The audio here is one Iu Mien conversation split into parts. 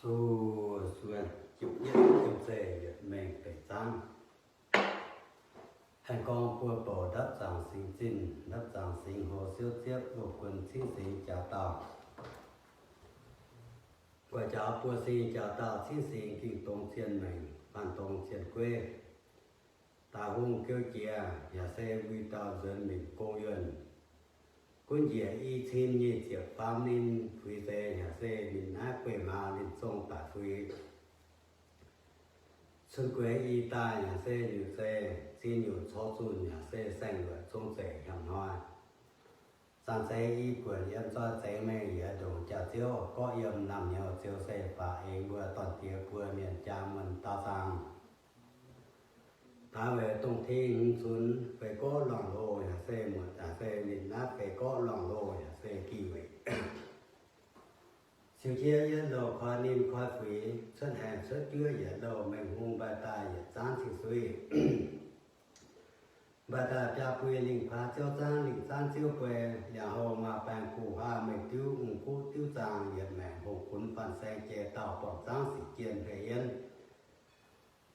Suv, suv, jiem yietv jiem zeiv yietc mengh deic zaangv. Aengx gorngv buo bouc ndapv zaangc singx zinh, ndapv zaangc singx hlo siouv ziepv, loz-guon cingv singx jaax dauh. Guaix jaax buo singx jaax dauh cingv singx ging dongz cien maengc, faanh dongz cien gueiv. Daaih hungh geuv jiex yaac se wuic dauh nzuonx minc gong yuonh. Gunv njiec i cin nyic ziepc faam ninh fuix zeiz yaac se ninh naaiv gueiv maaz ninh zong daic fuix. Cun gueix i daaih yaac se nyutc zeiz zin nyutc cor zunh yaac se saeng-luoqc zong zeic hnyangx hnoi. Zanc zeiz i buonc yiem zoi zengx mengh yiez ndongc jaax-ziouv gorqv yiem naamh nyouz ziouc se faaux eix mbuo dorn diex buo mienh jaa muonh daauh zaangc. Daaih weic dongh ting hmz cunx feix gorqv lorngh loh yaac se muotc yaac se ninh naaiv feix gorqv lorngh loh yaac se gih weic. Siou jiex yietv louh koi ninh koi fuix, cuotv haengh cuotv juov yietc louh mengh hungh mbaih daaih yietc zaangv cing suiv. Mbaih daaih biaa bui lingh kuaaz ziouv zaangv lingh zaangv ziouv buei, liangx houh maaih baengh guv huaav mengh diuv ong guv diuv zaangh yietc maengc hungh gunx faanh saeng jiex dauh buangh zaangv sic jien hmei yienv.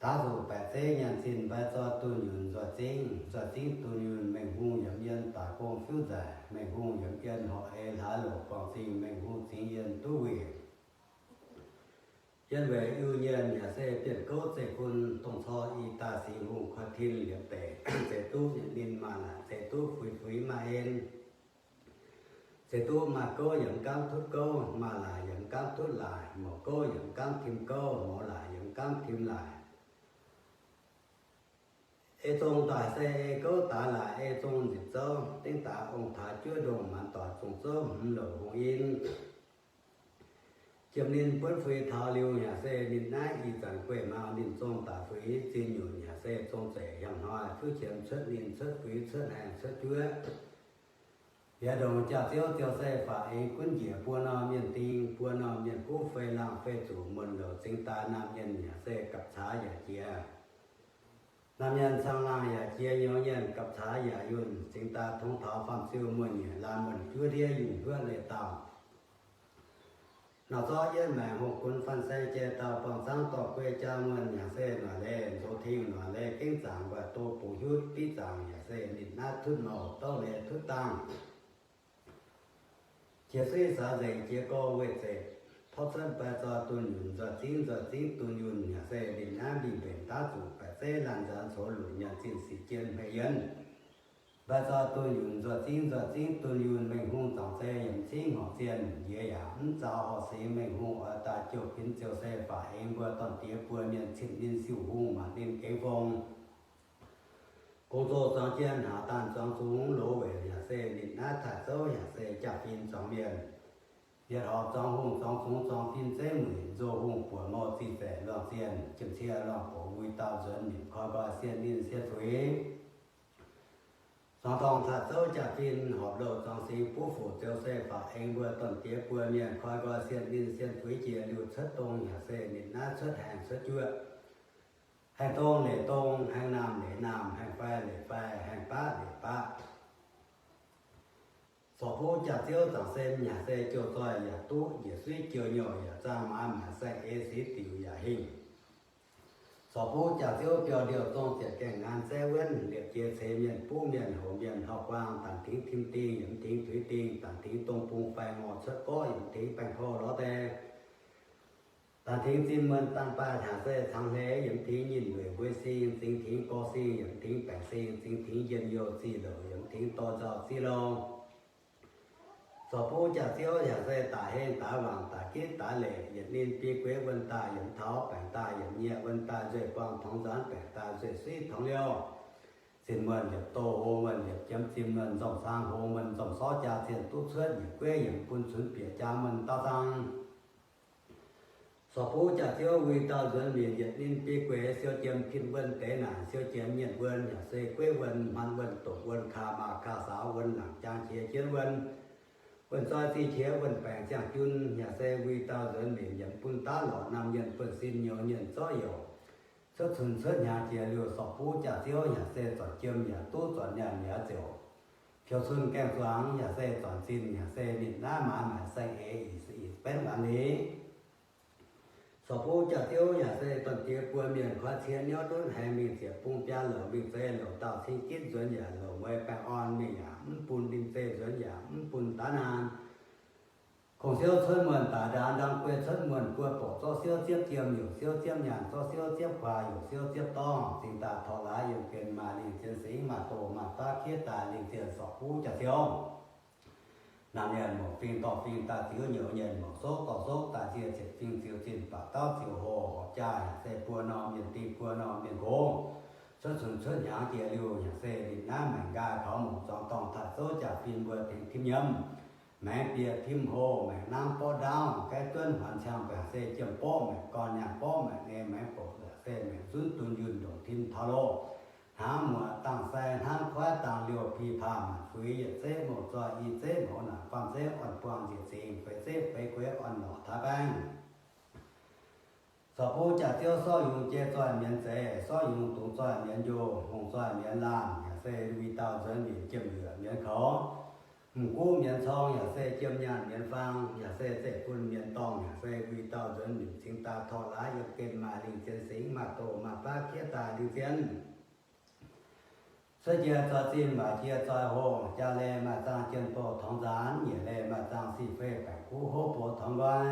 Daav zuqc baeqc zeiv nyanc zinh mbaih zoi dunh yunh nzoih zingv, nzoih zingv dunh yunh mengh hungh yiemx yien daaih gong fiuv nzaic, mengh hungh yiemx yien horpc eix hlaax louc buangh zingh mengh hungh zingx yien duqv wuic. Yien weic Iu-Nyienh yaac se Bienh Gouv zeiv-fun, dongh cor i daaih singx hungh koi tin liepc deic, zeiz duqv yietc ninh maaih laaic, zeiz duqv fuix fuix maaih en, zeiz duqv maaih gouv yiemx gaamv tutv gouv, maaih laaic yiemx gaamv tutv laaic, mouz gouv yiemx gaamv tim gouv, mouz laaic yiemx gaamv tim laaic. Ei zong daaih se ei gouv daaix laaic, ei zong nzipc zouv dengv daaix ong-taaix juov ndongh maanc doic zong zouv hmz louc hungh in. Jiem ninh buonv fuix taux liuz yaac se ninh naaiv ih zanc gueiv maaz ninh zong daaih fuix zinh nyunc yaac se zong zeic hnyangx hnoi fuqv qiemx cuotv ninh cuotv fuix cuotv haengh cuotv juov. Yietc ndongc jaax-ziouv ziouc se faaux eix gunv njiec buo norm mienh ding, buo norm mienh guv fei laangh fei zuqc muonc louc zingx daaih naamh mienh yaac se gapv caax yaac jiex. Naamh mienh caangh laangh yaac jiex nyouz nyienh gapv caax yaac yunh zingx daaih tongx taux faam-ziu muonh nyeic laanh muonh juov ndiev yungh huotv leiz dauh. Naaiv zorqv yietv maengc hungh gunx faanh saeng jiex dauh buangh zaangv dorh guei jaa muonh yaac se noic leiz nzox ting noic leiz gengh zaangc waac do bungx hiuv diqv zaangc yaac se ninh naaiv tutv mouc douv leiz tutv dangh. Jiex suiv saax nzengc jiex gorx weih zeic, torv cuotv mbaih zoi dunh yunh nzoih zingv nzoih zingv dunh yunh yaac se ninh naaiv mingh mbenc daav zuqc baeqc zeiv laanh nzaanx coux lunc nyanc zinh sic jien hmei yienv. Mbaih zoi dunh yunh nzoih zingv nzoih zingv dunh yunh mengh hungh zaangc zei yiemc cingv horc zienh njiec yaac mv zaux horc singx mengh hungh oix daaih jouh kuinx ziouc se faaux eix mbuo dorn diex buo mienh cin ninh siouc hungh maanc ninh gengx fong. Gong zoh zuangx jien haac daanh zuangx zungx loz weic yaac se ninh naaiv taaih zouv yaac se jaa-fin zuangx mienh. Yietc horpc zuangx hungh zuangx zungx zuangx fin zeiv muic nzoh hungh buoc mouh zih zaeqc luangh zienh jiem cie luangh boc wuic dauh nzuonx minc koi nqoi sien ninh sien fuix. Zuangx dorngh taaih zouv jaa-fin horpc louh zuangx singx buv fuc ziouc se faaux eix mbuo dorn diex buo mienh koi nqoi sien ninh sien fuix jiex liuz cuotv dong yaac se ninh naaiv cuotv haengh cuotv juoqv. Haengh dong leic dong, haengh naamh leic naamh, haengh fai leic fai, haengh baqv leic baqv. Corc buv jaax-ziouv zaangc sen yaac se jouh zoih yaac duqv, njiec suiv jouh nyouh yaac zaangh maaz maaic saeng-eix siv diuc yaac hingh. Corc buv jaax-ziouv biauv-ndiouh zong zietc gaengh ngaanc zaeqv wuonv, liepc jiex ceix mienh buv mienh houx mienh hauh guaang, dangc tingx tim dingh yiemx tingx tuix dingh, dangc tingx dong bung fai ngorc cuotv gorqv yiemx tingx baengh kouv lorz die. Dangc tingx zinh muonh daanh baaih hnyangx se cangx hleix yiemx tingx nyinh weic mbueiz sing, zingx tingx gorx sing yiemx tingx baengc sing, zingx tingx njien-youh zih louc yiemx tingx dorh nzauh zih louh. Corc buv jaax-ziouv yaac se daaih heng daaih wangc daaih gitv daaih leic, yietc ninh biei gueix wuonh daaih yiemx taux baengc daaih yiemx nyieqc wuonh daaih nzueih buangh tongx nzuonx baengc daaih nzueih suiv tongx liouh. Zinh muonh yietc doh, hlo muonh yietc jiemx, zinh muonh nzormc saang, hlo muonh nzormc sorv, jaa zienh duqv cuotv yietc gueiv yiemx bun cunx bieqc jaa muonh daauh zaangh. Corc buv jaax-ziouv wuic dauh nzuonx minc yietc ninh biei gueix siou jiem pin wuonh deix naanc, siou jiem nyienh wuonh yaac se gueiv wuonh, hmuan wuonh, doqc wuonh, kaax maaz kaax saaux wuonh, laangc jaang qiex jienv wuonh, wuonh zoi zih qiex wuonh baengc ziangh jun yaac se wuic dauh nzuonx minc yiemx bun daav lorqc naamh mienh buonv sin nyouz nyienh zorqv youc. Cuotv cunx cuotv hnyangx jiex liuz, corc buv jaax-ziouv yaac se zornc jiem yaac duqv, zornc nyaanh yaac ziouc piou cun gaengh zuangx yaac se zornc zinh yaac se ninh naaiv maaz maaic saeng-eix ih benv laanz ni. Zorc buv jaax-ziouv yaac se dorn-diex buo mienh, koi cie niouv ndutv haiz mingh ziepc bung biaa louc, mingh zei louc dauh cing ginv nzuonx yaac louc mueiz baengh orn, mingh yaac mv bun ndin zei nzuonx yaac mv bun daav naanh. Kongx siouv cuotv muonh baac ndaam, ndaam guei cuotv muonh guo, borqc zorqv siouv ziepv jiem, youc siouv ziepv nyaanh, zorqv siouv ziepv kuaaic, youc siouv ziepv dorngh, cingx daaih torqv laaix yiem gen maaih lingh zien singx, maaih doz maaih baav kiev daaih lingh zien zorc buv jaax-ziouv. Naamh nyaanh mouc fing dorh fing daaih ziux, nyouz nyaanh mouc sokv dorh sokv daaih nzie, ziepc fing ziux zinh baac dauv ziux hoc, horpc jaa yaac se buo norm mienh ding, buo norm mienh kungx, cuotv cunx cuotv hnyangx jiex liuh yaac se ninh naaiv maengc nqaai kaux mouc zuangx dorngh taaih zouv jaa-fin mbuo tengx tim nyiemv. Maengx bieqc tim hoc, maengc nangv borqv ndaauv, gaeqv duonv huaanx ciangh mbiaauc se jiem borqv, maengc gorn nyaanh borqv, maengc ngeix maengx boqc yaac se maengc zunv dunh yunh ndongc tim taux loh. Hnangv muoc dangh sai, hnangv koiv dangh liouh, pih paah maanc fuix, yietc zeiv mouc zoih, i zeiv mouz naanc, faam zeiv orn buang njiec zingx, feix zeiv feix gueix orn lorqc taaix baengh. Zorc buv jaax-ziouv sorv yungz jei zoih mienx zeiz, sorv yungz dungz zoih mienx njoh, hungh zoih mienx laanh, yaac se wuic dauh nzuonx nyeic jiem yuoqc mienx koux, m'gux mienx corng, yaac se jiem nyaanh mienx faang, yaac se zeiv-fun mienx dorngh, yaac se wuic dauh nzuonx nyeic cingx daaih torqv laaix yiem gen maaih lingh zien singx, maaih doz maaih baav kiev daaih lingh zien. Cuotv jiex zoih zinh, waaic jiex zoih hoh, jaa leih maaih zaangh jien bouh torngx nzaanx, nyiec leih maaih zaangh sic fei baengc guv hopv boz torngx nqoi.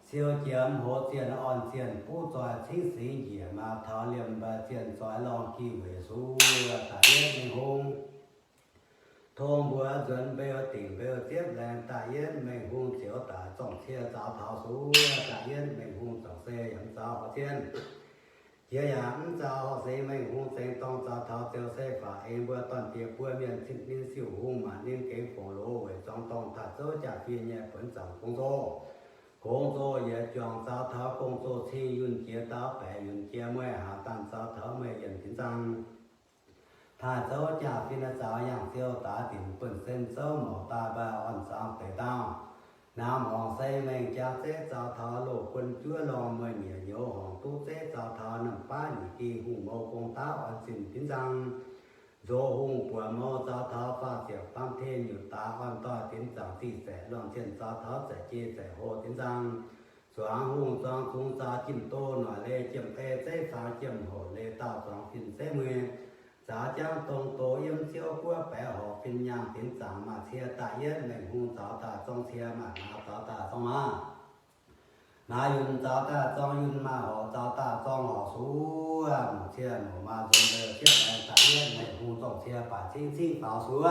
Siou jiemx hoz zienh orn zienh, buv zoih cingv singx njiec maaz taux, liemh mbaih zienh zoih lorngh gih weic suv, da'yietv Mengh Hungh. Tong mbuox nzuonx mbeu dingc mbeu ziepv laengz, da'yietv Mengh Hungh zioux daaih zorng-cie zaux taux suv, da'yietv Mengh Hungh zorng-se yaac mv zaux horqc zienh. Jiex yaac mv zaux horqc seix, Mengh Hungh zengx dorng zaux taux ziouc se faaux eix mbuo dorn-diex buo mienh cin ninh siouc hungh maanc ninh gengx fongc loz weic zuangx dorngh taaih zouv jaa-fin nyei buonc zaangc gong zoh. Gong zoh yietc juangc zaux taux gong zoh cing yunh jiex dau baeqc yunh jiex mueiz haac dangh zaux taux meih yienc dinc zaangh. Taaih zouv jaa-fin zaux yangh ziou daaix dinc buonv-sen zouv mouc daaih mbaih orn zaangc deix dauh. Naamh horngc se mengh jaa zeiv zaux taux loz buon juov lorngh mueiz nyiec nyouz horngc duqv zeiv zaux taux naamh baav nyic dingh hungh mou gong daav orn zinh dinc zaangh. Nzox hungh buoqc mou zaux taux faah ziepc baamh ten nyutc daaix orn doix dinc zaangc zih zaeqc luangh zienh zaux taux zaeqc jei zaeqc hlo dinc zaangh. Zuangx hungh zuangx zungx zaux jimv do noic leih jiem ei zeiv faang jiem hoc leih dauh zuangx fin zeiv muic. Zaux jangv dong do yiem ziouv guoqv baeqc horc fin nyaangh dinc zaangc maaih cie da'yietv Mengh Hungh zaux daaih zorng cie maaih hnaaux zaux daaih zorng maaz. Maaz yunh zaux daaih zorng yunh maaih horc zaux daaih zorng horc suv. Mouc cie mouc maaz nzuonx mbeu ziepv laengz da'yietv Mengh Hungh zorng cie baac cingv cingv faaux suv.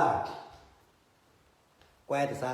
Guai da'sa.